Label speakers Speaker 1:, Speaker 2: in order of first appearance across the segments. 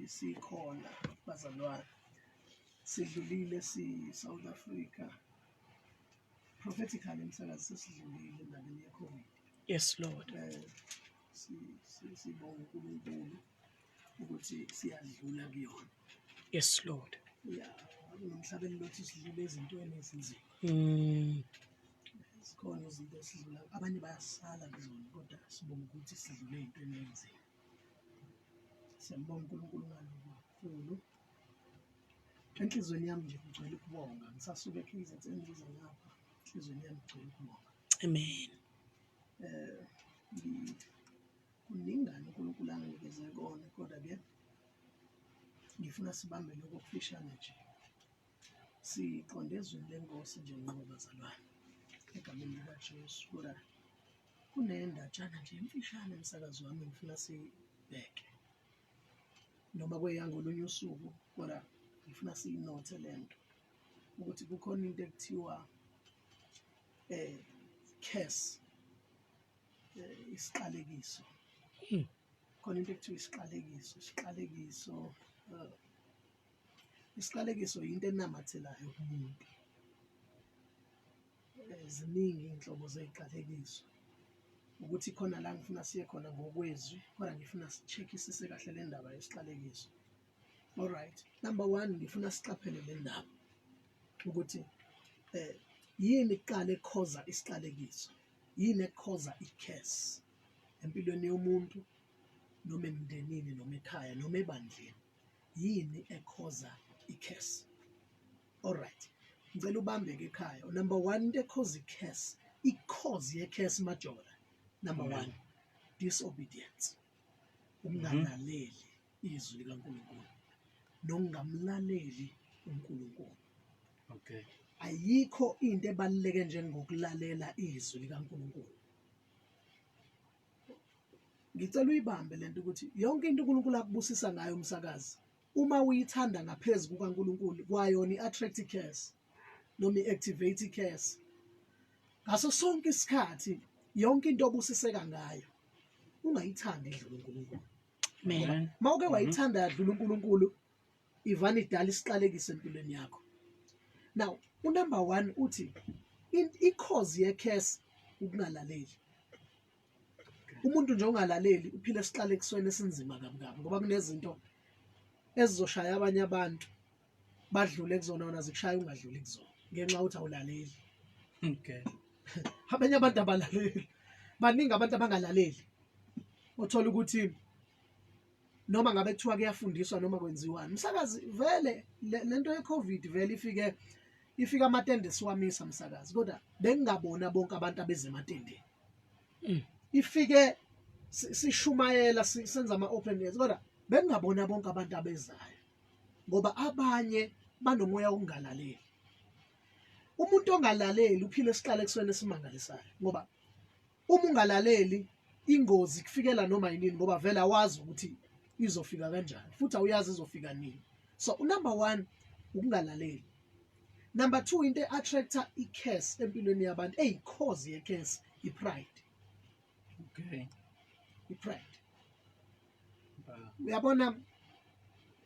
Speaker 1: sikhona bazalwane. Sidlulile si South Africa. Prophetically msakazi sesidlulile endabeni ye-COVID.
Speaker 2: Yes, Lord.
Speaker 1: Sibonga uNkulunkulu ukuthi siyadlula kuyona.
Speaker 2: Yes, Lord.
Speaker 1: Ya, kunomhlabeni lothi sidlule ezintweni ezinzima. Zikhona izinto esidlula, abanye bayasala kuzona, kodwa sibonga ukuthi sidlule ey'ntweni ey'nzima. Siyambonga uNkulunkulu ngalokho kakhulu. Enhliziyweni yami nje kugcwele ukubonga. Ngisasuka e-KZN ngiza ngapha, enhliziyweni yami kugcwele ukubonga.
Speaker 2: Amen.
Speaker 1: Kuningana uNkulunkulu anginikeze kona, kodwa-ke ngifuna sibambe lokho okufishane nje. Siqonde ezwini lenkosi nje ngqo bazalwane, egameni likaJesu. Kodwa kunendatshana nje emfishane emsakazi wami ngifuna sibheke, noma kweyangolunye usuku, kodwa ngifuna siyinothe lento ukuthi kukhona into ekuthiwa curse, isiqalekiso. Khona into ekuthiwa isiqalekiso, isiqalekiso isiqalekiso into enamathelayo kumuntu. Ziningi iy'nhlobo zey'qalekiso, ukuthi khona la ngifuna siye khona ngokwezwi, kodwa ngifuna si-check-isise kahle le ndaba yesiqalekiso. Alright, number one, ngifuna siqaphele le ndaba ukuthi yini kuqala ekhoza isiqalekiso, yini ekhoza i-curse empilweni yomuntu noma emndenini noma ekhaya noma ebandleni, yini ekhoza i-curse. Alright, ngicela ubambeke ekhaya. Number one, into ekhoza i-curse, i-cause ye-curse majola, number one, disobedience, ukungalaleli izwi likaNkulunkulu nokungamlaleli uNkulunkulu.
Speaker 3: Okay.
Speaker 1: Ayikho into ebaluleke njengokulalela izwi likaNkulunkulu. Ngicela uyibambe lento ukuthi yonke into uNkulunkulu akubusisa ngayo umsakazi, uma uyithanda ngaphezulu kukaNkulunkulu kwayona i-attract curse noma i-activate curse. Ngaso sonke isikhathi yonke into obusiseka ngayo ungayithandi idlula uNkulunkulu.
Speaker 2: Amen.
Speaker 1: Mawuke wayithanda yadlula uNkulunkulu, ivana idala isiqalekiso empilweni yakho. Now, unumber 1 uthi i-cause ye-curse ukungalaleli. Umuntu nje ongalaleli uphila esiqalekisweni esinzima kabi kabi, ngoba kunezinto ezizoshaya abanye abantu badlule kuzona, wena zikushaya ungadluli kuzona ngenxa yokuthi awulaleli.
Speaker 3: Okay.
Speaker 1: Abanye abantu abalaleli, baningi abantu abangalaleli, othola ukuthi noma ngabe kuthiwa kuyafundiswa noma kwenziwani, msakazi vele lento ye-COVID vele ifike amatende siwamisa msakazi, kodwa bengingabona bonke abantu abeze ematendeni. Ifike sishumayela, senza ama-open airs, kodwa bengingabona bonke abantu abezayo, ngoba abanye banomoya wokungalaleli. Umuntu ongalaleli uphila esiqalekisweni esimangalisayo, ngoba uma ungalaleli ingozi kufikela noma yinini, ngoba vele awazi ukuthi izofika kanjani futhi awuyazi izofika nini. So number 1, ukungalaleli. Number 2, into e-attractor i-curse empilweni yabantu, eyi-cause ye-curse, i-pride.
Speaker 3: Okay.
Speaker 1: I-pride. Uyabona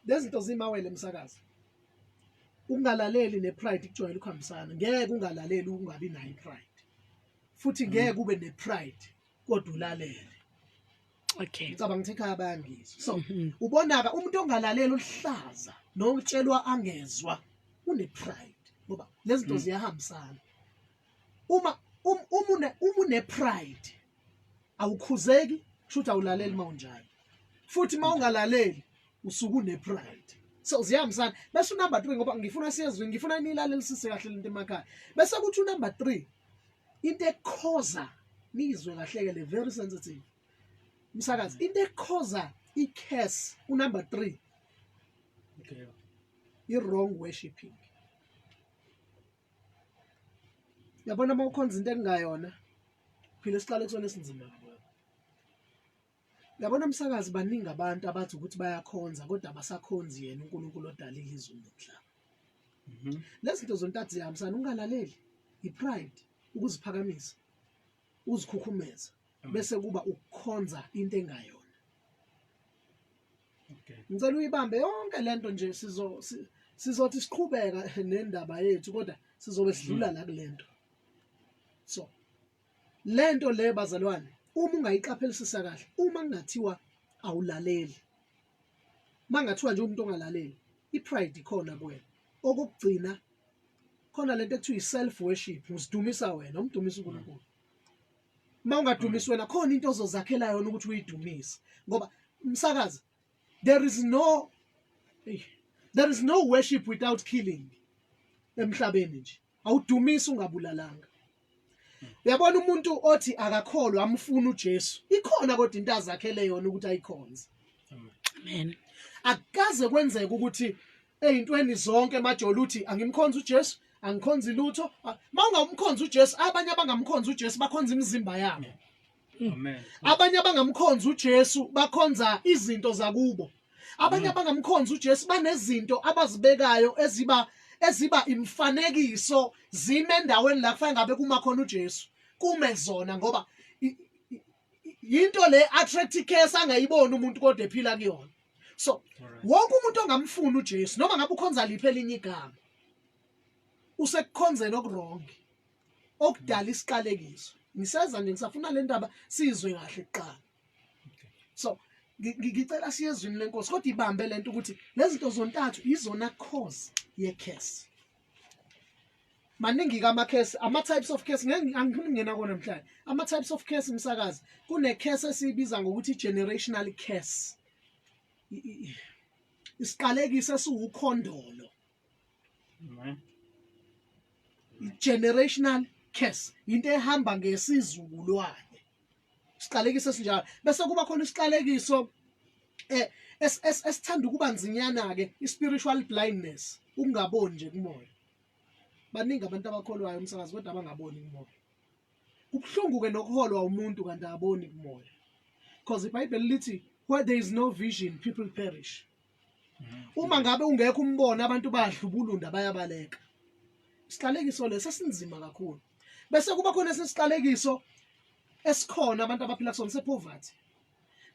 Speaker 1: lezi zinto zimawele emsakazi. Ukungalaleli ne-pride kujwayele ukuhambisana. Ngeke ungalaleli ungabi nayo i-pride. Futhi ngeke ube ne-pride kodwa ulalele.
Speaker 2: Okay.
Speaker 1: Ngicabanga ukuthi ekhaya bayangizwa. So ubonaka umuntu ongalaleli oluhlaza nokutshelwa angezwa une-pride, ngoba lezi zinto ziyahambisana. Uma une-pride awukhuzeki, kusho ukuthi awulaleli mawunjalo. Futhi mawungalaleli usuke une-pride. So ziyahambisana. Bese unumber 3, ngoba ngifuna siyezwe, ngifuna nilalelisise kahle lento emakhaya. Bese kuthi unumber 3, into ekhoza, nizwe kahle ke le, very sensitive umsakazi, into ekhoza i-curse unumber 3,
Speaker 3: Okay.
Speaker 1: i-wrong worshiping. Uyabona uma ukhonza into ekungayona, phila esiqalekisweni esinzima kakhulu. Uyabona umsakazi, baningi abantu abathi ukuthi bayakhonza kodwa abasakhonzi yena uNkulunkulu odalile izulu nomhlaba. Lezi zinto zontathu ziyahambisana. Ungalaleli, i-pride, ukuziphakamisa, uzikhukhumeza, bese kuba ukukhonza into engayona.
Speaker 3: Okay.
Speaker 1: Ngicela uyibambe yonke lento nje, sizothi siqhubeka nendaba yethu, kodwa sizobe sidlula la kulento. So lento le bazalwane, uma ungayiqaphelisisa kahle, uma kungathiwa awulaleli, mangathiwa nje umuntu ongalaleli, i-pride ikhona kuwena. Okokugcina, khona lento ekuthiwa i-self worship, uzidumisa wena, umdumisa uNkulunkulu. Uma ungadumisi wena, khona into ozozakhela yona ukuthi uyidumise, ngoba umsakazi, there is no worship without killing emhlabeni nje. Awudumisi ungabulalanga. Uyabona, umuntu othi akakholwa, amfuna uJesu, ikhona kodwa into azakhele yona ukuthi ayikhonze.
Speaker 2: Amen.
Speaker 1: Akukaze kwenzeka ukuthi eyintweni zonke majolo uthi angimkhonza uJesu, angikhonzi lutho. Mawungamkhonza uJesu, abanye abangamkhonza uJesu bakhonza imizimba yabo.
Speaker 3: Amen.
Speaker 1: Abanye abangamkhonza uJesu bakhonza izinto zakubo. Abanye abangamkhonza uJesu banezinto abazibekayo eziba imfanekiso, zime endaweni la kufanele ngabe kuma khona uJesu, kume zona, ngoba into le attract curse angayiboni umuntu kodwa ephila kuyona. So wonke umuntu ongamfuni uJesu, noma ngabe ukhonza liphi elinye igama, usekukhonzeni oku-wrong okudala isiqalekiso. Ngiseza nje, ngisafuna le ndaba sizwe kahle kuqala. So ngicela siye ezwini lenkosi, kodwa ibambe lento ukuthi lezi zinto zontathu izona cause ye-curse. Maningi ke ama-curse, ama-types of curse, ngeke, angifuni ukungena kona namhlanje. Ama-types of curse, msakazi, kune-curse esiyibiza ngokuthi generational curse, isiqalekiso esiwukhondolo. Generational curse into ehamba ngesizukulwane, isiqalekiso esinjalo. Bese kuba khona isiqalekiso esithanda ukuba nzinyana ke, i-spiritual blindness, ukungaboni nje kumoya. Baningi abantu abakholwayo, umsakazi, kodwa abangaboni kumoya. Kubuhlungu ke nokuholwa umuntu kanti aboni kumoya, because iBhayibheli lithi where there is no vision, people perish. Uma ngabe ungekho umbono, abantu bayadlubulunda, bayabaleka. Isiqalekiso leso esinzima kakhulu. Bese kuba khona esiqalekiso esikhona abantu abaphila kusona se-poverty.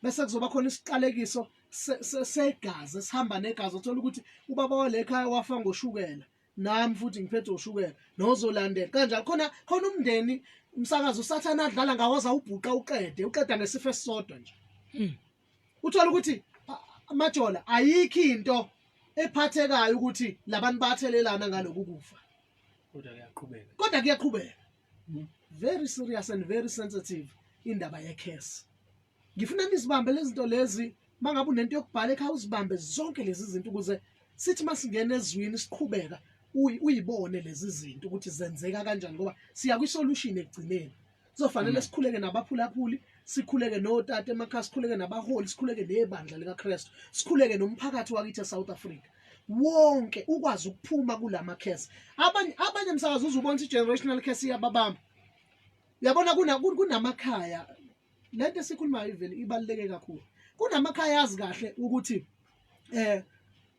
Speaker 1: Bese kuzoba khona isiqalekiso segazi esihamba negazi, uthola ukuthi ubaba wale ekhaya wafa ngoshukela, nami futhi ngiphethe ushukela nozolandela kanjalo. Khona umndeni, umsakazi, usathana adlala ngawo, awubhuqa uqede, uqeda ngesifo esisodwa nje. Uthola ukuthi amajola, ayikho into ephathekayo ukuthi labantu bathelelana ngaloku kufa.
Speaker 3: Kodwa kuyaqhubeka.
Speaker 1: Kodwa kuyaqhubeka. Very serious and very sensitive indaba ye-curse. Ngifuna nizibambe lezi zinto lezi. Mangabe unento yokubhala ekhaya, uzibambe zonke lezi zinto, ukuze sithi masingena ezwini siqhubeka, uyibone lezi zinto ukuthi zenzeka kanjani, ngoba siya kwi-solution ekugcineni. Kuzofanele sikhuleke nabaphulaphuli, sikhuleke notata emakhaya, sikhuleke nabaholi, sikhuleke nebandla likaKristu, sikhuleke nomphakathi wakithi eSouth Africa wonke ukwazi ukuphuma kulama curse. Abanye, msakazi, uzubona ukuthi generational curse iyababamba. Uyabona, kunamakhaya, lento esikhulumayo ivele ibaluleke kakhulu. Kunamakhaya azi kahle ukuthi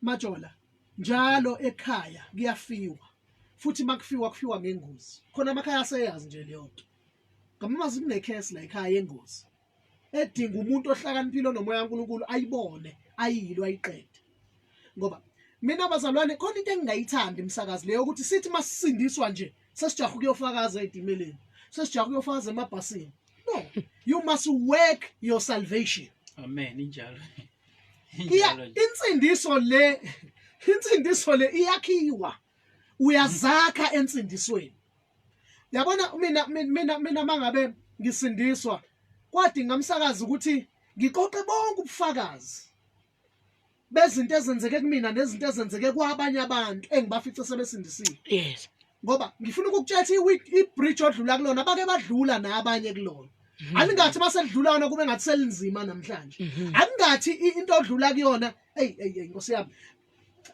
Speaker 1: majola njalo ekhaya kuyafiwa, futhi makufiwa kufiwa ngengozi. Khona amakhaya aseyazi nje leyo nto, ngamamazi kune-curse la ekhaya yengozi edinga umuntu ohlakaniphile onomoya kaNkulunkulu ayibone, ayilwe, ayiqede. Ngoba mina bazalwane, khona into engingayithandi, umsakazi, leyo ukuthi sithi masisindiswa nje sesijaha ukuyofakaza ey'timeleni, sesijaha ukuyofakaza emabhasini. No, you must work your salvation.
Speaker 3: Amen, injalo.
Speaker 1: Iya
Speaker 3: Injalo nje.
Speaker 1: Insindiso le iyakhiwa, uyazakha ensindisweni. Yabona, mina mangabe ngisindiswa, kwadinga, umsakazi, ukuthi ngiqoqe bonke ubufakazi bezinto ezenzeke kumina nezinto ezenzeke kwabanye abantu engibafice sebesindisiwe, ngoba ngifuna ukukutshela ukuthi i-bridge odlula kulona, bake badlula nabanye kulona. Alingathi maselidlula yona kube ngathi selinzima namhlanje. Akungathi into odlula kuyona. Hey, hey, hey, nkosi yami,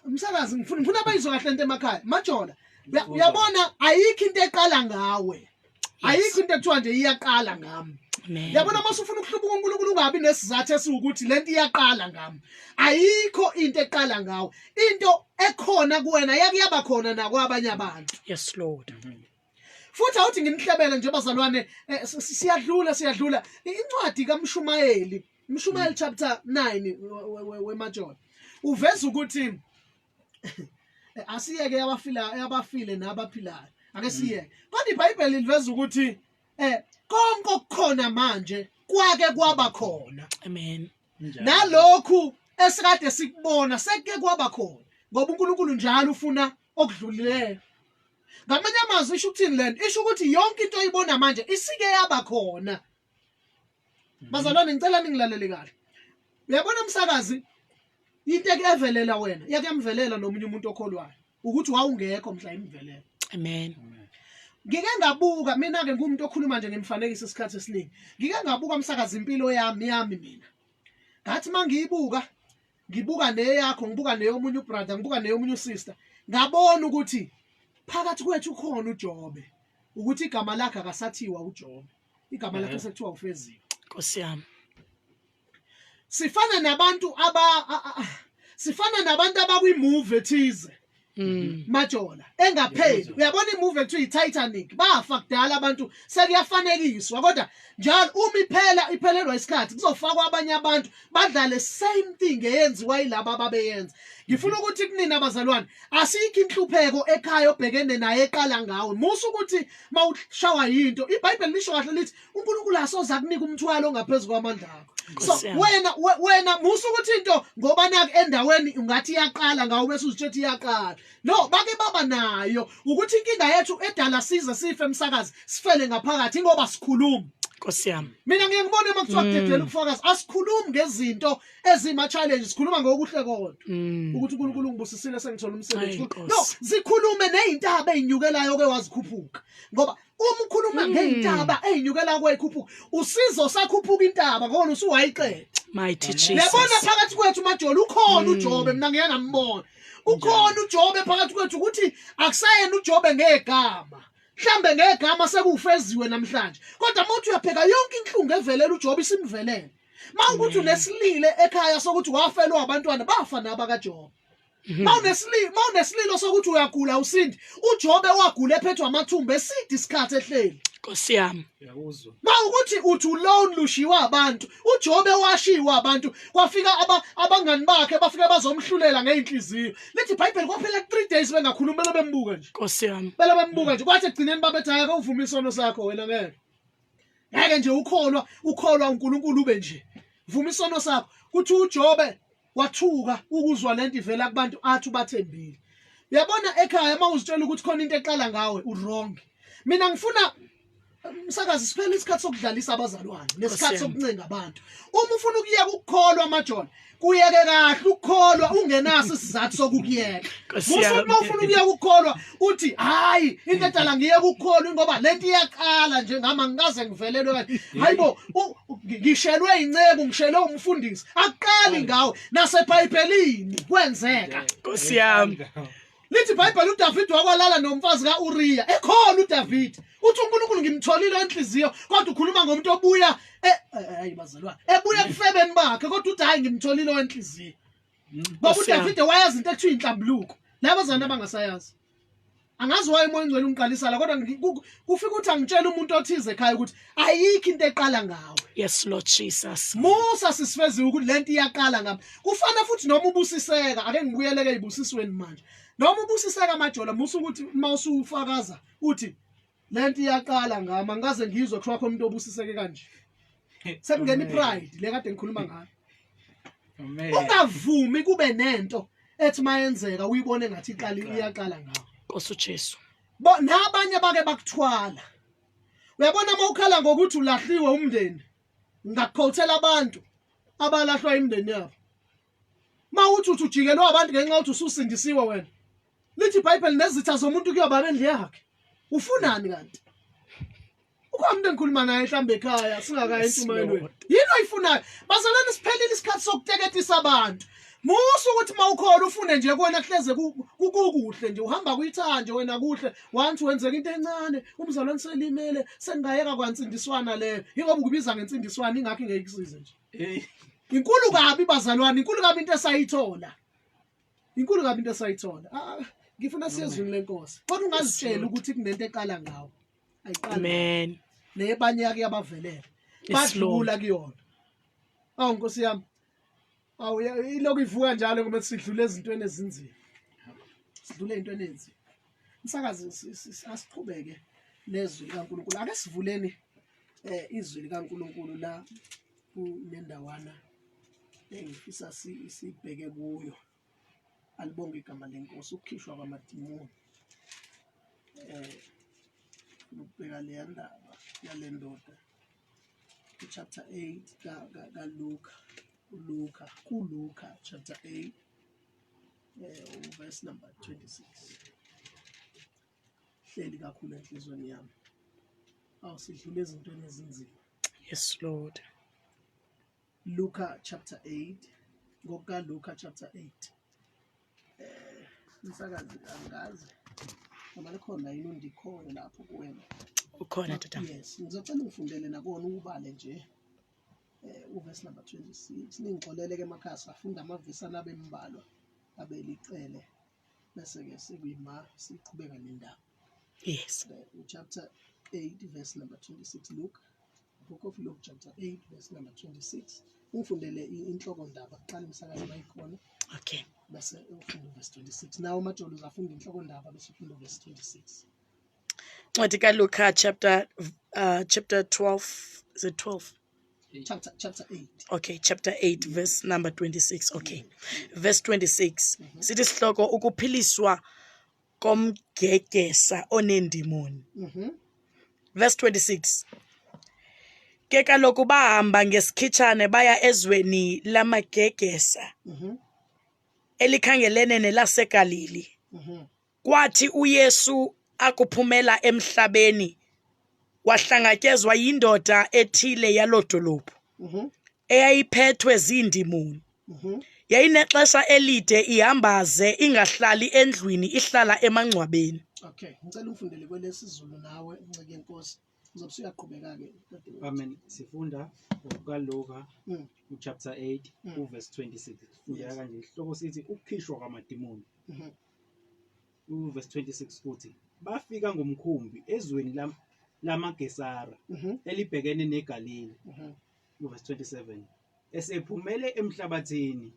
Speaker 1: umsakazi, ngifuna abayizwe kahle into emakhaya, majola. Uyabona, ayikho into eqala ngawe, ayikho into ekuthiwa nje iyaqala ngami.
Speaker 2: Amen.
Speaker 1: Yabona, uma usufuna ukuhlubuka uNkulunkulu, ungabi nesizathu esiwukuthi lento iyaqala ngami. Ayikho into eqala ngawe. Into ekhona kuwena yake yaba khona nakwabanye abantu.
Speaker 2: Yes, Lord.
Speaker 1: Futhi awuthi nginihlebele nje bazalwane, siyadlula, siyadlula. Incwadi kaMshumayeli. Umshumayeli chapter 9 wemajolo uveza ukuthi asiyeke abafila abafile nabaphilayo, ake siyeke. Kodwa iBhayibheli liveza ukuthi konke okukhona manje kwake kwaba khona.
Speaker 2: Amen.
Speaker 3: Injalo.
Speaker 1: Nalokhu esikade sikubona sekuke kwaba khona, ngoba uNkulunkulu njalo ufuna okudlulileyo. Ngamanye amazwi isho ukuthini lento? Isho ukuthi yonke into oyibona manje isike yaba khona. Bazalwane, ngicela ningilalele kahle. Uyabona umsakazi, into ekuvelela wena yakuyamvelela nomunye umuntu okholwayo ukuthi wawungekho mhla imvelela.
Speaker 2: Amen.
Speaker 3: Amen.
Speaker 1: Ngike ngabuka mina ke, ngumuntu okhuluma nje ngimfanekiso isikhathi esiningi. Ngike ngabuka umsakazi impilo yami mina, ngathi mangiyibuka, ngibuka neyakho, ngibuka neyomunye ubrother, ngibuka neyomunye usister, ngabona ukuthi phakathi kwethu ukhona uJobe, ukuthi igama lakhe akasathiwa uJobe, igama lakhe sekuthiwa uFeziwe.
Speaker 2: Nkosi yami.
Speaker 1: Sifana nabantu aba sifana nabantu abakwi-movie ethize, majola engapheli.
Speaker 3: Ngiyakuzwa.
Speaker 1: Uyabona imovie ekuthiwa i-Titanic, bafa kudala abantu, sekuyafanekiswa, kodwa njalo uma iphela iphelelwa isikhathi kuzofakwa abanye abantu badlale same thing eyenziwa yilaba ababeyenza. Ngifuna ukuthi kunina abazalwane, asikho inhlupheko ekhaya obhekene naye eqala ngawe. Musa ukuthi mawushawa yinto, iBhayibheli lisho kahle lithi uNkulunkulu asoze akunika umthwalo ongaphezulu kwamandla akho. So
Speaker 2: Nkosi yami.
Speaker 1: wena musa ukuthi into ngoba naku endaweni ungathi iyaqala ngawe bese uzitshethi iyaqala. No, bake baba nayo ukuthi inkinga yethu edala size sife emsakazi, sifele ngaphakathi ngoba sikhuluma.
Speaker 2: Nkosi yami.
Speaker 1: Mina ngiye ngibone uma kuthiwa kudedela ubufakazi, asikhulumi ngezinto ezima challenge, sikhuluma ngokuhle kodwa ukuthi uNkulunkulu ungibusisile sengithola umsebenzi.
Speaker 2: Ayi, Nkosi.
Speaker 1: No, sikhulume nezintaba ezinyukelayo ke wazikhuphuka, ngoba uma ukhuluma ngey'ntaba ey'nyukela kwayikhuphuka, usizo sakhuphuka intaba ngoba usuwayiqeda.
Speaker 2: Mighty
Speaker 1: Uyabona,
Speaker 2: Jesus.
Speaker 1: phakathi kwethu majolo ukhona uJobe, mina ngike ngambona ukhona uJobe phakathi kwethu, ukuthi akusayena uJobe ngegama, mhlambe ngegama sekuwufeziwe namhlanje, kodwa uma uthi uyabheka yonke inhlungu evelela uJobe isimvelele. Uma ukuthi unesilile ekhaya sokuthi wafelwa abantwana, bafa naba kaJobe. Mawunesililo sokuthi uyagula usindi, uJobe wagula ephethwe amathumba eside isikhathi ehleli.
Speaker 2: Nkosi yami.
Speaker 3: Ngiyakuzwa.
Speaker 1: Mawukuthi uthi ulone lushiwa abantu, uJobe washiwa abantu, kwafika abangani bakhe bafika bazomhlulela ngeinhliziyo. Lithi iBhayibheli kwaphela 3 days bengakhulumi, bele bembuka nje.
Speaker 2: Nkosi yami.
Speaker 1: Bele bembuka nje, kwathi ekugcineni babethi hayi, uvuma isono sakho wena, ngeke. Ngeke nje ukholwa uNkulunkulu ube nje. Vuma isono sakho. Kuthi uJobe wathuka ukuzwa lento ivela kubantu athi ubathembile. Uyabona ekhaya uma uzitshela ukuthi khona into eqala ngawe, u-wrong. Mina ngifuna umsakazi siphele isikhathi sokudlalisa abazalwane nesikhathi
Speaker 2: Nkosi yami.
Speaker 1: sokuncenga abantu. Uma ufuna ukuyeka ukukholwa amajona, kuyeke kahle ukukholwa ungenaso isizathu sokukuyeka.
Speaker 2: Nkosi
Speaker 1: Musa
Speaker 2: yami.
Speaker 1: uma ufuna ukuyeka ukukholwa uthi hayi, into edala ngiyeke ukukholwa ngoba lento iyaqala nje ngama ngikaze ngivelelwe kanje. Hayibo, ngishelwe inceku, ngishelwe umfundisi. Akuqali ngawe, naseBhayibhelini kwenzeka.
Speaker 2: Nkosi yami.
Speaker 1: Lithi iBhayibheli uDavid wakwalala nomfazi kaUriya. Ekhona uDavid. Uthi uNkulunkulu ngimtholile enhliziyo, kodwa ukhuluma ngomuntu obuya hayi bazalwane, ebuya ekufebeni bakhe, kodwa uthi hayi ngimtholile enhliziyo. Ngoba
Speaker 2: Nkosi yami.
Speaker 1: uDavid wayazi into ekuthiwa inhlambuluko. Labo zana abangasayazi. Angazi waye uMoya oNgcwele ungiqalisa la, kodwa kufika ukuthi angitshela umuntu othize ekhaya ukuthi ayikho into eqala ngawe.
Speaker 2: Yes Lord Jesus.
Speaker 1: Musa sisifeziwe ukuthi lento iyaqala ngami. Kufana futhi noma ubusiseka, ake ngibuyeleke ezibusisweni manje. Noma ubusiseka amajola, musa ukuthi uma usufakaza uthi lento iyaqala ngami, angikaze ngizwe kuthiwa khona umuntu obusiseke kanje. Sekungena ipride le kade ngikhuluma ngayo.
Speaker 3: Amen.
Speaker 1: Ungavumi kube nento ethi mayenzeka uyibone ngathi iqala iyaqala ngawe.
Speaker 2: Nkosi uJesu.
Speaker 1: Bo nabanye bake bakuthwala. Uyabona uma ukhala ngokuthi ulahliwe umndeni, ngakukhothela abantu abalahlwa imindeni yabo. Mawuthi uthi ujikelwe abantu ngenxa yokuthi ususindisiwe wena. Lithi iBhayibheli nezitha zomuntu kuyoba bendlu yakhe. Ufunani kanti? Ukhona umuntu engikhuluma naye mhlawumbe ekhaya singakayi
Speaker 2: Yes,
Speaker 1: entshumayelweni.
Speaker 2: Lord.
Speaker 1: Yini oyifunayo? Bazalwane, siphelile isikhathi sokuteketisa abantu. Musa ukuthi mawukholwa ufune nje kuwena kuhleze kukuhle nje, uhamba kuyithanje wena kuhle, once wenzeka into encane umzalwane selimele, sengayeka kwansindiswana leyo. Ingoba ukubiza ngensindiswana ingakho ingeke ikusize nje.
Speaker 3: Hey.
Speaker 1: Inkulu kabi bazalwane, inkulu kabi into esayithola. Inkulu kabi into esayithola. Ngifuna siyezwini lenkosi. Kodwa ungazitsheli ukuthi kunento eqala ngawe. Ayiqali.
Speaker 2: Amen.
Speaker 1: Nebanye yake yabavelela.
Speaker 2: Yes, Lord.
Speaker 1: Badlula kuyona. Awu Nkosi yami. Awu ilokhu ivuka njalo ngoba sidlule ezintweni ezinzima. Sidlule ezintweni ezinzima. Msakazi asiqhubeke nezwi likaNkulunkulu. Ake sivuleni eh izwi likaNkulunkulu la kunendawana engifisa sibheke kuyo. Alibonge igama lenkosi ukukhishwa kwamadimoni. Eh ukubheka leya ndaba yale ndoda. Chapter 8 kaLuka, uLuka, kuLuka chapter 8 verse number 26. Hleli kakhulu enhlizweni yami. Awu sidlule ezintweni ezinzima.
Speaker 2: Yes Lord.
Speaker 1: Luka chapter 8 ngokuka Luka chapter 8. Umsakazi angazi noma likhona yini undikhoyo lapho kuwena.
Speaker 2: Ukhona tata.
Speaker 1: Yes, ngizocela ungifundele nakona ubale nje uverse number 26. Ningixolele ke emakhaya safunda amavesi anabe embalwa abelicele bese ke sekuyima siqhubeka nendaba.
Speaker 2: Yes.
Speaker 1: Chapter 8 verse number 26 Luke. Book of Luke chapter 8 verse number 26. Ungifundele inhloko ndaba kuqala umsakazi mayikhona.
Speaker 2: Okay.
Speaker 1: Bese ufunda verse 26. Nawe Majolo uzafunda inhloko ndaba bese ufunda verse 26.
Speaker 2: Ncwadi kaLuka chapter chapter 12, is it 12?
Speaker 1: Chapter 8.
Speaker 2: Okay, chapter 8 verse number 26. Okay. Verse 26. Sithi sihloko ukuphiliswa komgegesa onendimoni. Verse 26. Ke kaloku bahamba ngesikhitshane baya ezweni lamagegesa elikhangelene nelaseGalili. Kwathi uYesu akuphumela emhlabeni wahlangatyezwa yindoda ethile yaloo dolophu eyayiphethwe ziindimoni. Yayinexesha elide ihambaze ingahlali endlwini ihlala emangcwabeni.
Speaker 1: Okay, ngicela ungifundele kwelesiZulu nawe nceke yenkosi. Uzobe usuyaqhubeka-ke.
Speaker 3: Amen. Sifunda ngokukaLuka uchapter 8 uverse 26. Sifunda kanje isihloko sithi ukukhishwa kwamadimoni. Uverse 26 uthi bafika ngomkhumbi ezweni lamaGesara elibhekene neGalile. Uverse 27 esephumele emhlabathini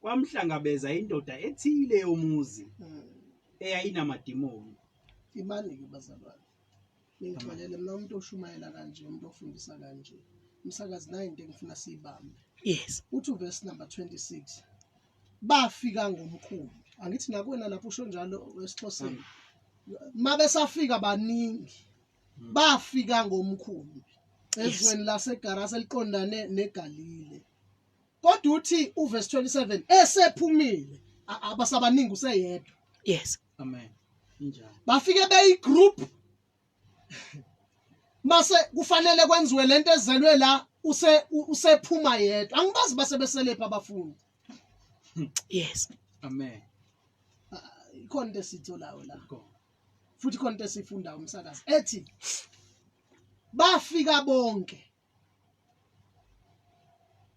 Speaker 3: kwamhlangabeza indoda ethile yomuzi eyayinamadimoni.
Speaker 1: Imani-ke bazalwane, ningixolele mina umuntu oshumayela kanje, umuntu ofundisa kanje, umsakazi nayo into engifuna siyibambe.
Speaker 2: Yes.
Speaker 1: Uthi uverse number 26 bafika ngomkhumbi. Angithi nakuwena lapho usho njalo esiXhoseni. Mabesafika baningi. Bafika ngomkhumbi ezweni laseGarasa eliqondane neGalile. Kodwa uthi uverse 27 esephumile abasabaningi useyedwa.
Speaker 2: Yes.
Speaker 3: Amen. Injalo.
Speaker 1: Bafike beyi group. Mase kufanele kwenziwe lento ezelwe la usephuma yedwa. Angibazi base beselephi abafundi.
Speaker 2: Yes.
Speaker 3: Amen.
Speaker 1: Ikhona into esitholayo la. Futhi khona into esifundayo umsakazi ethi bafika bonke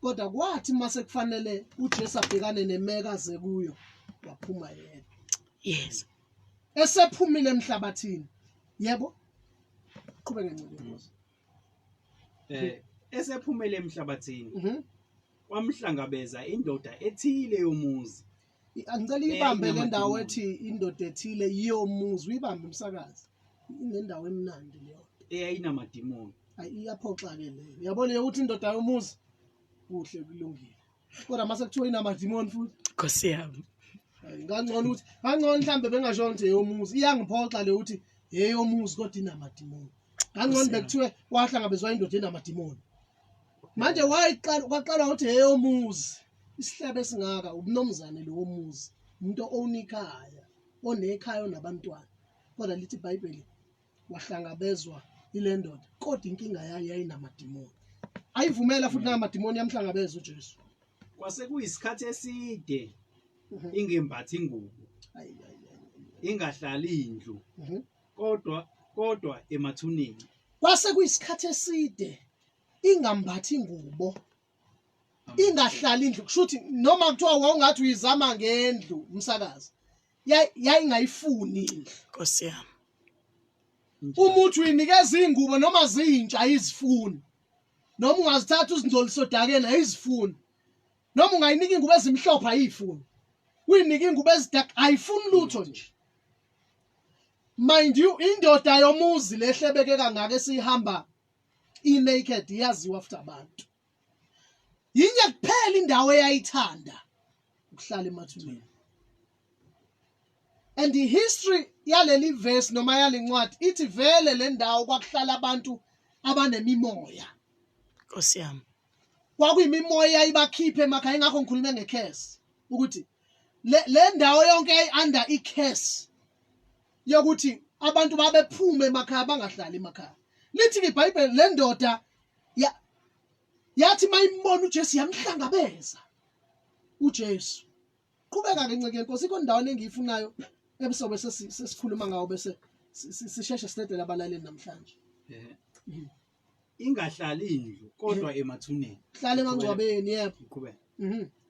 Speaker 1: kodwa kwathi mase kufanele uJesu abhekane nemeka ze kuyo waphuma yedwa.
Speaker 2: Yes.
Speaker 1: Esephumile emhlabathini. Yebo. Qhubeka nceke Nkosi.
Speaker 3: Esephumele emhlabathini. Kwamhlangabeza indoda ethile yomuzi.
Speaker 1: Angicela ibambe le ndawo ethi indoda ethile yomuzi, uyibambe umsakazi. Inendawo emnandi leyo.
Speaker 3: Eyayinamadimoni.
Speaker 1: Ayi iyaphoxa ke leyo. Uyabona ukuthi indoda yomuzi kuhle kulungile. Kodwa mase kuthiwa inamadimoni futhi.
Speaker 2: Nkosi yami.
Speaker 1: Ngangcono ukuthi ngangcono mhlambe bengasho ukuthi eyomuzi. Iyangiphoxa le ukuthi eyomuzi kodwa inamadimoni. Ngangcono bekuthiwe wahlangabezwa indoda enamadimoni. Manje wayiqala kwaqala ukuthi eyomuzi. Isihlebe esingaka ubnomzane lo womuzi. Umuntu owunikhaya, onekhaya onabantwana. Kodwa lithi iBhayibheli wahlangabezwa ile ndoda kodwa inkinga yayo yayinamadimoni. Ayivumela futhi namadimoni yamhlangabeza uJesu.
Speaker 3: Kwase kuyisikhathi eside ingembathi ingubo. Ingahlali indlu. Kodwa emathuneni.
Speaker 1: Kwase kuyisikhathi eside ingambathi ingubo. Ingahlali indlu kusho ukuthi noma kuthiwa wawungathi uyizama ngendlu umsakazi yayingayifuni indlu.
Speaker 2: Nkosi yami.
Speaker 1: Uma uthi uyinikeza ingubo noma zintsha ayizifuni. Noma ungazithatha uzingcolise odakeni ayizifuni. Noma ungayinika ingubo ezimhlophe ayifuni. Uyinika ingubo ezidaka ayifuni lutho nje. Mind you, indoda yomuzi lehlebeke kangaka esihamba i-naked iyaziwa futhi abantu. Yinye kuphela indawo eyayithanda ukuhlala emathuneni. And the history yaleli verse noma yalencwadi ithi vele le ndawo kwakuhlala abantu abanemimoya.
Speaker 2: Nkosi yami.
Speaker 1: Kwakuyimimoya eyayibakhipha emakhaya, ingakho ngikhulume ngecurse ukuthi le ndawo yonke yayi under icurse yokuthi abantu babephume emakhaya bangahlali emakhaya. Lithi iBhayibheli le ndoda ya yathi mayimbona uJesu yamhlangabeza uJesu. Qhubeka ke nceke yenkosi, ikho indawo engiyifunayo ebusobe sesikhuluma ngawo bese sisheshe sidedele abalaleli namhlanje.
Speaker 3: Ingahlali indlu kodwa emathuneni.
Speaker 1: Hlala emangcwabeni, yebo.
Speaker 3: Qhubeka.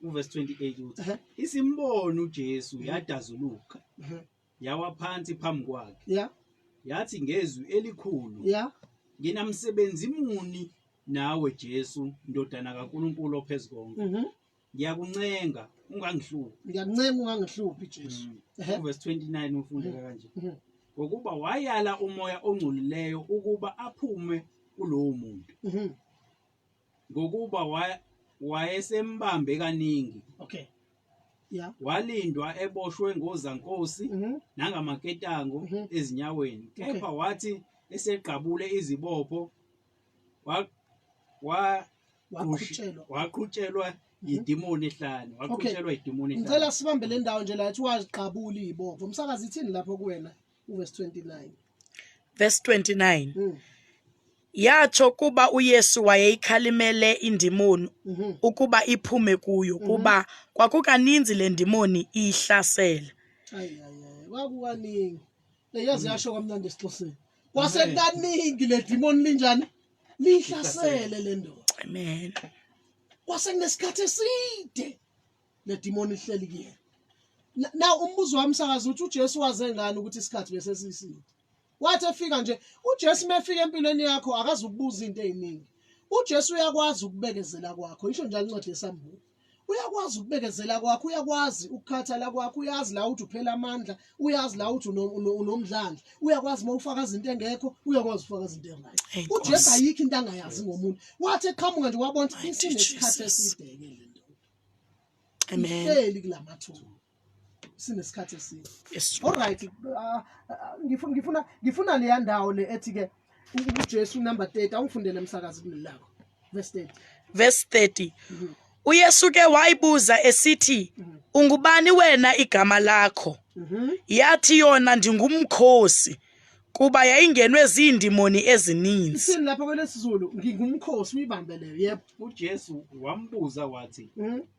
Speaker 3: Uverse 28 uthi isimbona uJesu yadazuluka. Yawa phansi phambi kwakhe. Yathi ngezwi elikhulu. Nginamsebenzi muni nawe Jesu ndodana kaNkulunkulu ophezukonke. Ngiyakuncenga ungangihluphi.
Speaker 1: Ngiyakuncenga ungangihluphi Jesu.
Speaker 3: Uverse 29 ufundeka kanje. Ngokuba wayala umoya ongcolileyo ukuba aphume kulowo muntu. Ngokuba wayesembambe kaningi.
Speaker 1: Okay. Yeah.
Speaker 3: Walindwa eboshwe ngozankosi nangamaketango ezinyaweni. Kepha wathi esegqabule izibopho waqhutshelwa yidimoni ehlane, waqhutshelwa yidimoni ehlane.
Speaker 1: Ngicela sibambe le ndawo nje la ethi waziqabula izibopho. Umsakazi ithini lapho kuwena uverse 29?
Speaker 2: Verse 29. Yatsho kuba uYesu wayeyikhalimele indimoni ukuba iphume kuyo, kuba kwakukaninzi le ndimoni iyihlasela.
Speaker 1: Ayi ayi ayi, kwakukaningi. Yazi yasho kamnandi esixhoseni. Kwase kaningi le demon linjani? Lihlasele le ndoda.
Speaker 2: Amen.
Speaker 1: Kwase kunesikhathi eside le demon ihleli kuyena. Now umbuzo wami sakazi ukuthi uJesu waze ngani ukuthi isikhathi bese siside. Wathi efika nje uJesu mefika empilweni yakho akazukubuza into eziningi. uJesu uyakwazi ukubekezela kwakho, isho njalo incwadi yeSambulo. Uyakwazi ukubekezela kwakho, uyakwazi ukukhathala kwakho, uyazi la uthi uphela amandla, uyazi la uthi unomdlandla, uyakwazi uma ufakaza into engekho, uyakwazi ufakaza into eright. UJesu ayikho into angayazi ngomuntu. Wathi eqhamuka nje wabona ukuthi isinesikhathi eside ke le nto.
Speaker 2: Amen.
Speaker 1: Ihleli kulamathuba. Sinesikhathi eside.
Speaker 2: Yes.
Speaker 1: All right, ngifuna ngifuna leya ndawo le ethi ke uJesu number 30 awungifundele umsakazi kulelakho. Verse 30.
Speaker 2: Verse 30. uYesu ke wayibuza esithi, Ungubani wena igama lakho? Yathi yona, Ndingumkhosi, kuba yayingenwe ziindimoni ezininzi.
Speaker 1: Isini lapho kwelesiZulu ngingumkhosi uyibambe leyo. Yebo.
Speaker 3: uJesu wambuza wathi,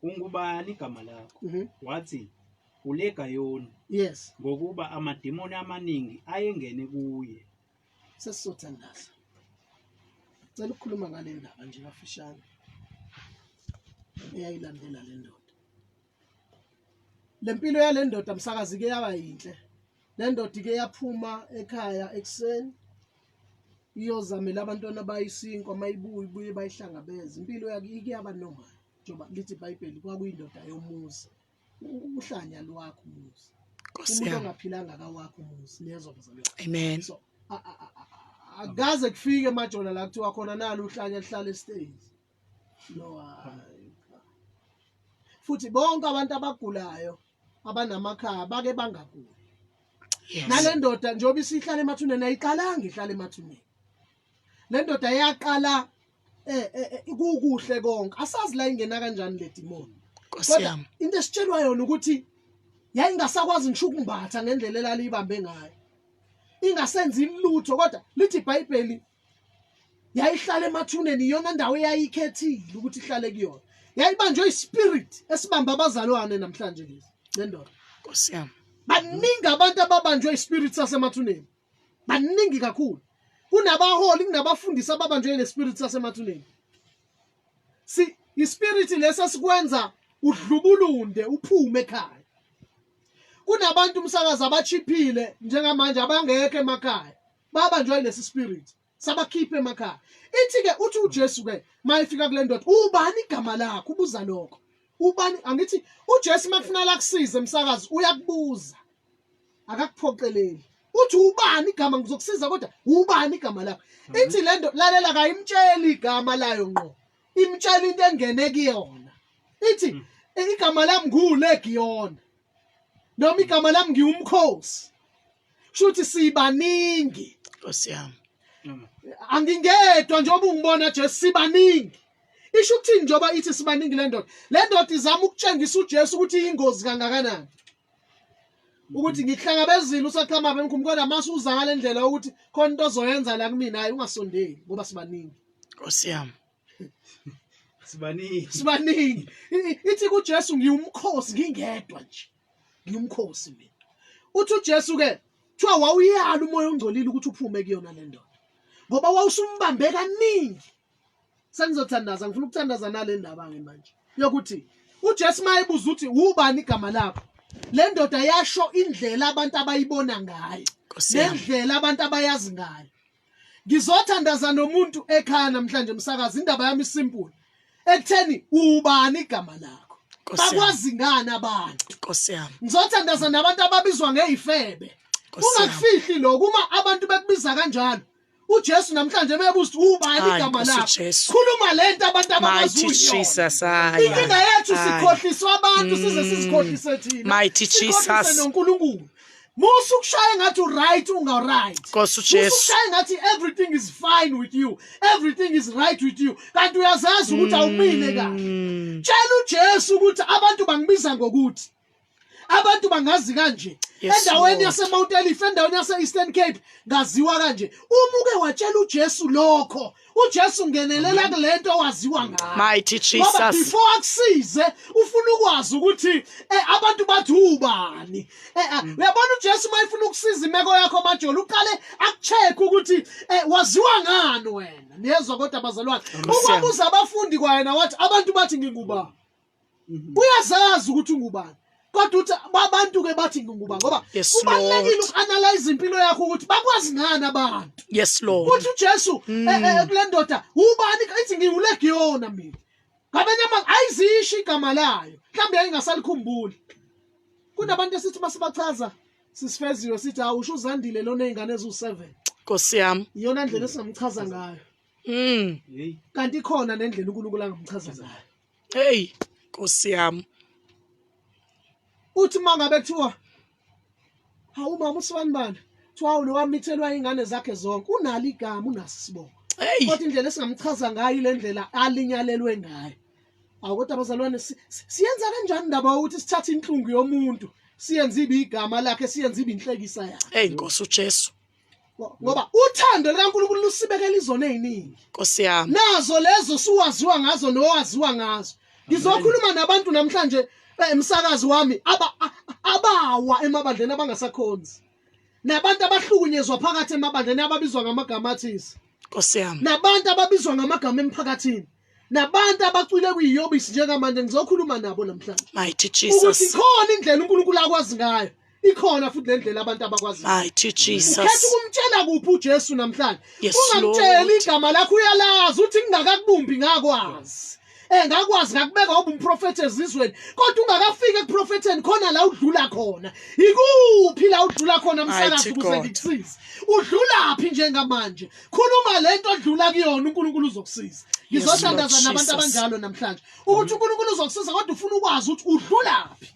Speaker 3: Ungubani igama lakho? Wathi, uLegayoni,
Speaker 1: Yes.
Speaker 3: ngokuba amadimoni amaningi ayengene kuye.
Speaker 1: Sesizothandaza. Cela ukukhuluma ngale ndaba nje kafishane eyayilandela le ndoda. Le mpilo yale ndoda msakazi ke yaba yinhle. Le ndoda ike yaphuma ekhaya ekuseni iyozamela abantwana bayisinkwa mayibuye ibuye bayihlangabeze. Impilo yakhe ike yaba normal njengoba lithi iBhayibheli kwakuyindoda yomuzi. Uhlanya lwakho umuzi.
Speaker 2: Nkosi
Speaker 1: Umuntu
Speaker 2: yami.
Speaker 1: ongaphilanga kawakho umuzi. Niyezwa bazalwane.
Speaker 2: Amen.
Speaker 1: So akaze kufike emajola la kuthiwa khona nalo uhlanya lihlala estage. No hayi. Futhi bonke abantu abagulayo abanamakhaya bake bangaguli.
Speaker 2: Yes.
Speaker 1: Nale ndoda njengoba isihlala emathuneni ayiqalanga ihlala emathuneni. Le ndoda yaqala kukuhle konke. Asazi la ingena kanjani le demon.
Speaker 2: Nkosi
Speaker 1: Kodwa
Speaker 2: yami.
Speaker 1: into esitshelwa yona ukuthi yayingasakwazi ngisho ukumbatha ngendlela elaliyibambe ngayo. Ingasenzi lutho kodwa lithi iBhayibheli yayihlala emathuneni, iyona ndawo eyayikhethile ukuthi ihlale kuyona. Yayibanjwe ispirit esibamba abazalwane namhlanje lezi le ndoda.
Speaker 2: Nkosi yami.
Speaker 1: Baningi abantu ababanjwe ispirit sasemathuneni. Baningi kakhulu. Kunabaholi, kunabafundisi ababanjwe lespirit sasemathuneni. Si ispirit lesa sikwenza udlubulunde uphume ekhaya. Kunabantu umsakazi abachiphile njengamanje abangekho emakhaya. Babanjwe lesi spirit. Sabakhipha emakhaya. Ithi ke uthi uJesu ke mayefika kule ndoda, ubani igama lakho? Ubuza lokho. Ubani angithi uJesu makufuna la kusize emsakazi uyakubuza. Akakuphoqeleli. Uthi ubani igama ngizokusiza kodwa ubani igama lakho? Ithi le ndoda lalela kayimtsheli igama layo ngqo. Imtshela into engene kuyona. Ithi igama lami nguLegiyona. Noma igama lami ngiwumkhosi. Shuthi sibaningi.
Speaker 2: Nkosi yami.
Speaker 1: Angingedwa njengoba ungibona Jesu sibaningi. Isho ukuthini njengoba ithi sibaningi le ndoda? Le ndoda izama ukutshengisa uJesu ukuthi iyingozi kangakanani. Ukuthi ngikuhlangabezile usaqhama bemkhumbi kodwa mase uza ngale ndlela ukuthi khona into ozoyenza la kumina hayi ungasondeli ngoba sibaningi.
Speaker 2: Nkosi yami.
Speaker 3: Sibaningi.
Speaker 1: Sibaningi. Ithi kuJesu ngiwumkhosi ngingedwa nje. Ngiwumkhosi mina. Uthi uJesu ke kuthiwa wawuyala umoya ongcolile ukuthi uphume kuyona le ndoda. Ngoba wawusumbambe kaningi. Sengizothandaza ngifuna ukuthandaza nale ndaba ke manje. Yokuthi uJesu mayebuza ukuthi ubani igama lakho? Le ndoda yasho indlela abantu abayibona ngayo. Nendlela abantu abayazi ngayo. Ngizothandaza nomuntu ekhaya namhlanje msakazi indaba yami simple. Ekutheni ubani igama lakho? Bakwazi ngani abantu?
Speaker 2: Nkosi yami.
Speaker 1: Ngizothandaza nabantu ababizwa ngezifebe. Ungakufihli lokho uma abantu bekubiza kanjalo. uJesu namhlanje bebuza ukuthi ubani igama lakho. Khuluma lento abantu ababazi
Speaker 2: uyona.
Speaker 1: Inkinga yethu sikhohliswa abantu size sizikhohlise thina.
Speaker 2: Mighty Jesus.
Speaker 1: noNkulunkulu. Musa ukushaya ngathi uright unga right.
Speaker 2: Nkosi uJesu.
Speaker 1: Musa ukushaya ngathi everything is fine with you. Everything is right with you. Kanti uyazazi ukuthi awumile kahle. Tshela uJesu ukuthi abantu bangibiza ngokuthi abantu bangazi kanje endaweni yase Mount Elif endaweni yase Eastern Cape ngaziwa kanje uma uke watshela uJesu lokho uJesu ngenelela kulento owaziwa ngayo
Speaker 2: mighty Jesus
Speaker 1: ngoba before akusize ufuna ukwazi ukuthi eh, abantu bathi ubani eh, eh, uyabona uJesu mayifuna ukusiza imeko yakho majolo uqale akucheck ukuthi eh, waziwa ngani wena niyezwa kodwa bazalwane ukwabuza abafundi kwayena wathi abantu bathi ngingubani mhm. uyazazi ukuthi ungubani kodwa uthi abantu ke bathi ngingubani ngoba kubalulekile ukuanalyze impilo yakho ukuthi bakwazi ngani abantu
Speaker 2: yes lord
Speaker 1: uthi uJesu mm. eh, eh, kule ndoda ubani ithi ngiwulegiyona mina ngabanye amazwi ayizisho igama layo mhlawumbe yayingasalikhumbuli kunabantu esithi masibachaza sisifeziwe sithi awusho uzandile lona ezingane eziwu7
Speaker 2: Nkosi yami
Speaker 1: iyona ndlela esingamchaza ngayo kanti ikhona nendlela uNkulunkulu angamchaza ngayo
Speaker 2: Hey, Nkosi yami.
Speaker 1: Uthi uma ngabe kuthiwa hawu mama usibanibani kuthiwa lo wamithelwa ingane zakhe zonke unalo igama unaso isibongo.
Speaker 2: Hey.
Speaker 1: Kodwa indlela esingamchaza ngayo ile ndlela alinyalelwe ngayo. Awu kodwa bazalwane siyenza kanjani indaba yokuthi sithathe inhlungu yomuntu siyenze ibe igama lakhe siyenze ibe inhlekisa yakhe.
Speaker 2: Hey Nkosi uJesu.
Speaker 1: Ngoba uthando likaNkulunkulu lusibekela izono eziningi.
Speaker 2: Nkosi yami.
Speaker 1: Nazo lezo suwaziwa ngazo nowaziwa ngazo. Ngizokhuluma nabantu namhlanje emsakazi wami aba abawa emabandleni abangasakhonzi. Nabantu abahlukunyezwa phakathi emabandleni ababizwa ngamagama athize.
Speaker 2: Nkosi yami.
Speaker 1: Nabantu ababizwa ngamagama emphakathini. Nabantu abacwile kuyiyobisi njengamanje ngizokhuluma nabo namhlanje.
Speaker 2: Mighty Jesus.
Speaker 1: Ukuthi khona indlela uNkulunkulu akwazi ngayo. Ikhona futhi le ndlela abantu abakwazi.
Speaker 2: Mighty Jesus.
Speaker 1: Ukhetha ukumtshela kuphi uJesu namhlanje?
Speaker 2: Yes,
Speaker 1: Ungamtsheli igama lakho uyalazi uthi ngingakakubumbi ngakwazi. Eh ngakwazi ngakubeka ngoba umprofeti ezizweni kodwa ungakafiki ekuprofetheni khona la udlula khona. Ikuphi la udlula khona msakazi ukuze ngikusize? Udlulaphi njengamanje? Khuluma lento odlula kuyona uNkulunkulu uzokusiza. Ngizothandaza nabantu abanjalo namhlanje ukuthi uNkulunkulu uzokusiza kodwa ufuna ukwazi ukuthi udlulaphi.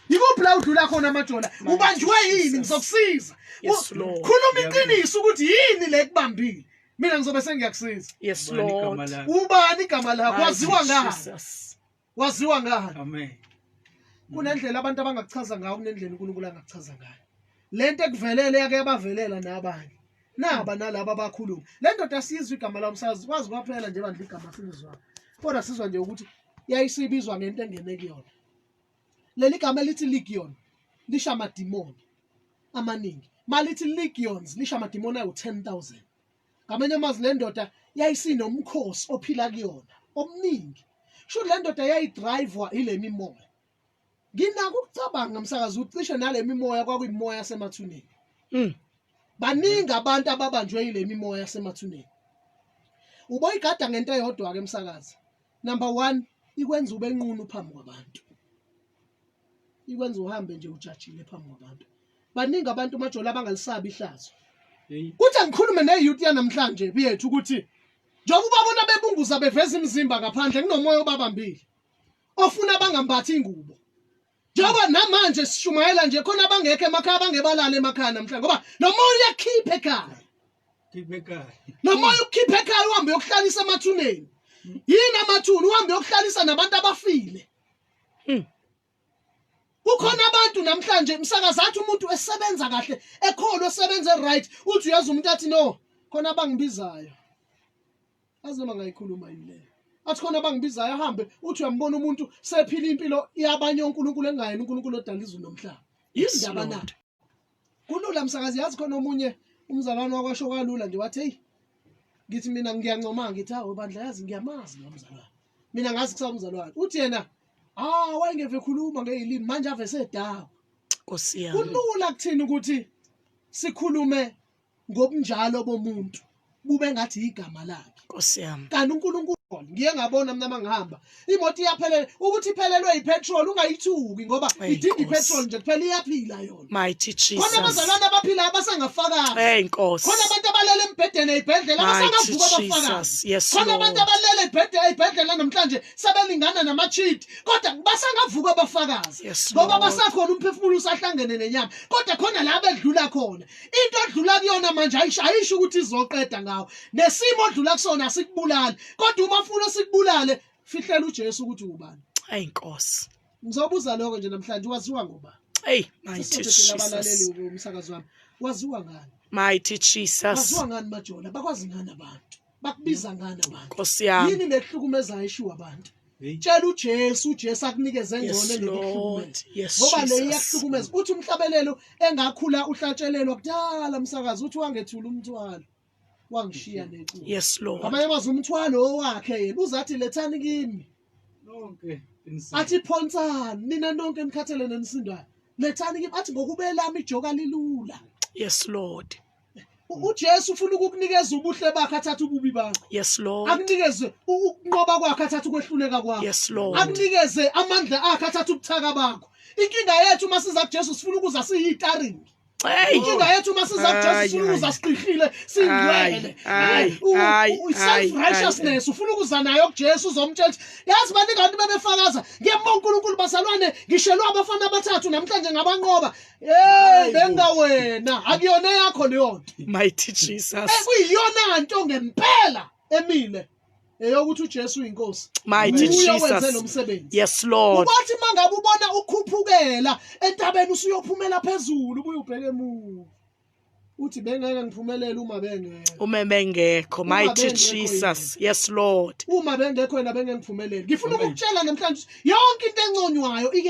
Speaker 1: Yikuphi la udlula khona amajola? Ubanjwe yini ngizokusiza.
Speaker 2: Yes, Lord.
Speaker 1: Khuluma iqiniso ukuthi yini le kubambile. Mina ngizobe sengiyakusiza.
Speaker 2: Yes
Speaker 3: Ubani igama
Speaker 2: Lord.
Speaker 3: lakho?
Speaker 1: Ubani igama lakho? Waziwa
Speaker 2: Mighty
Speaker 1: ngani?
Speaker 2: Jesus.
Speaker 1: Waziwa ngani?
Speaker 3: Amen.
Speaker 1: Kunendlela abantu abangakuchaza ngayo kunendlela uNkulunkulu angakuchaza ngayo. Lento ekuvelele yake yabavelela nabanye. Naba nalaba abakhuluma. Le ndoda siyizwa igama lawo msakazi kwazi kwaphela nje bandla igama silizwa. Kodwa sizwa nje ukuthi yayisibizwa ngento engene kuyona. Leli gama elithi legion lisho amadimoni amaningi. Malithi legions lisho amadimoni awu-10,000. Ngamanye amazwi le ndoda yayisinomkhosi ophila kuyona omningi. Sho le ndoda yayidrivwa ile mimoya. Nginako ukucabanga msakazi ucishe nale mimoya kwakuyimoya yasemathuneni. Baningi abantu ababanjwe yile mimoya yasemathuneni. Uboyigada ngento eyodwa-ke msakazi. Number 1, ikwenza ube nqunu phambi kwabantu. Ikwenza uhambe nje ujajile phambi kwabantu. Baningi abantu majola abangalisabi ihlazo. Kuthi angikhulume ne-youth yanamhlanje yethu ukuthi njengoba ubabona bebunguza beveza imizimba ngaphandle kunomoya obabambile ofuna bangambathi ingubo. Njengoba namanje sishumayela nje khona abangekho emakhaya abangebalala emakhaya namhlanje ngoba lo moya uyakhipha ekhaya.
Speaker 3: Khipha ekhaya.
Speaker 1: Lo moya ukukhipha ekhaya uhambe uyokuhlalisa emathuneni. Yini amathuna uhambe uyokuhlalisa nabantu abafile. Kukhona abantu namhlanje msakazi athi umuntu esebenza kahle ekholwa esebenza right uthi uyazi umuntu athi no khona abangibizayo. Azi noma ngayikhuluma yini leyo. Athi khona abangibizayo ahambe uthi uyambona umuntu sephila impilo yabanye onkulunkulu engayena uNkulunkulu odala izulu nomhlaba. Yindaba na? Kulula msakazi yazi khona omunye umzalwane wakwasho kalula nje wathi hey ngithi mina ngiyancoma ngithi hawu bandla yazi ngiyamazi lo mzalwane. Mina ngazi kusaba umzalwane. Uthi yena ah wayengeve ekhuluma ngeyilimi manje ave sedawa.
Speaker 2: Nkosi yami.
Speaker 1: Kulula kuthina ukuthi sikhulume ngobunjalo bomuntu bube ngathi igama lakhe.
Speaker 2: Nkosi yami.
Speaker 1: Kanti uNkulunkulu ngiye ngabona mina mangihamba imoto iyaphelela ukuthi iphelelwe yipetrol ungayithuki ngoba idinga ipetrol nje kuphela iyaphila yona.
Speaker 2: Mighty Jesus.
Speaker 1: Khona abazalwane abaphila abasangafakazi.
Speaker 2: Hey Nkosi.
Speaker 1: Khona abantu abalele embhedeni ezibhedlela abasangavuka abafakazi.
Speaker 2: Yes,
Speaker 1: Khona abantu abalele ebhedeni ezibhedlela namhlanje sebelingana namachidi kodwa basangavuka abafakazi. Ngoba basakhona umphefumulo usahlangene nenyama kodwa khona la bedlula khona. Into odlula kuyona manje ayisho ayisho ukuthi izoqeda ngawo. Nesimo odlula kusona asikubulali. Kodwa uma ufuna sikubulale fihlela uJesu ukuthi ubani.
Speaker 2: Hey Nkosi.
Speaker 1: Ngizobuza lokho nje namhlanje waziwa ngoba.
Speaker 2: Hey mighty Jesus.
Speaker 1: Abalaleli umsakazi wami waziwa ngani?
Speaker 2: Mighty Jesus.
Speaker 1: Waziwa ngani majola? Bakwazi ngani abantu? Bakubiza ngani abantu?
Speaker 2: Nkosi yami.
Speaker 1: Yini lehlukumezayo ishiwa abantu? Tshela uJesu, uJesu akunikeze engcono engeke
Speaker 2: Yes,
Speaker 1: ngoba le iyakuhlukumeza. Uthi umhlabelelo engakhula uhlatshelelwa kudala msakazi uthi wangethula umthwalo wangishiya neculo.
Speaker 2: Yes Lord.
Speaker 1: Ngamanye amazwi umthwalo owakhe yena uzathi lethani kimi
Speaker 3: nonke
Speaker 1: athi phonsani nina nonke nikhathele nenisindwayo lethani kimi athi ngokubelami ijoka lilula.
Speaker 2: Yes Lord.
Speaker 1: uJesu ufuna ukukunikeza ubuhle bakhe athathe ububi bakho.
Speaker 2: Yes Lord.
Speaker 1: Akunikeze ukunqoba kwakhe athathe ukwehluleka kwakho.
Speaker 2: Yes Lord.
Speaker 1: Akunikeze amandla akhe athathe ubuthaka bakho. Inkinga yethu uma siza kuJesu sifuna ukuza siyitaringi.
Speaker 2: Hey.
Speaker 1: Inkinga yethu uma siza kuJesu sifuna ukuza siqihlile singcwele. Self righteousness ufuna ukuza nayo kuJesu uzomtshela ukuthi yazi baningi abantu bebefakaza ngiyambonga uNkulunkulu bazalwane ngishelwa abafana abathathu namhlanje ngabanqoba. Hey benga wena akuyona yakho leyo nto.
Speaker 2: Mighty Jesus.
Speaker 1: Ekuyiyona nto ngempela emile eyokuthi uJesu uyinkosi.
Speaker 2: Mighty
Speaker 1: Uye wenze
Speaker 2: Jesus.
Speaker 1: lo msebenzi.
Speaker 2: Yes Lord.
Speaker 1: Ubathi mangabe ubona ukhuphukela entabeni usuyophumela phezulu ubuye ubheke emuva. Uthi bengeke ngiphumelele uma bengekho.
Speaker 2: Uma bengekho
Speaker 1: Uma
Speaker 2: mighty
Speaker 1: bengekho
Speaker 2: Jesus. Yes Lord.
Speaker 1: Uma bengekho yena bengeke ngiphumelele. Ngifuna ukukutshela namhlanje yonke into enconywayo ike